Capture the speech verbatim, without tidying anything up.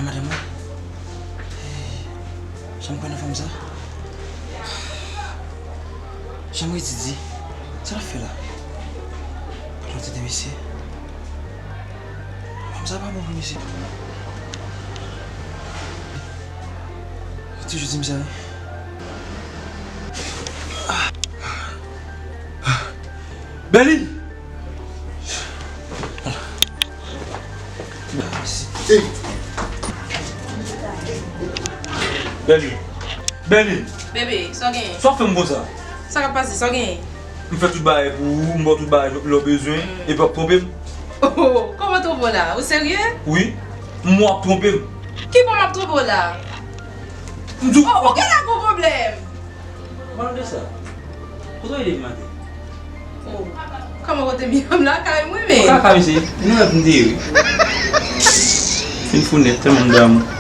Madanm mwen? Jan m kwè nan fanm sa? Jan m redi di, sa l ap fè la? Pran tete mesye. Fanm sa pa bon pou mesye. Yo toujou di m sa, wi. Bèlin! Bèlin! Bèlin! Bebe, sa w genyen? Sa w fè m konsa? Sa k ap pase? Sa w genyen? M fè tout bagay pou ou, m ba w tout bagay lè w bezwen, epi w ap twonpe m? Oh, kòman twonpe w la? Ou serye? Wi, m wè w ap twonpe m. Ki bò m ap twonpe w la? M di w. Oh, ou gen la gwo pwoblèm. Pale de sa. Kote w ye depi maten? Oh, kòman kote m ye? M lakay mwen menm. Ou lakay, mesye? Nou wè m te ye, wi. Fin fou nèt, tèlman m damou.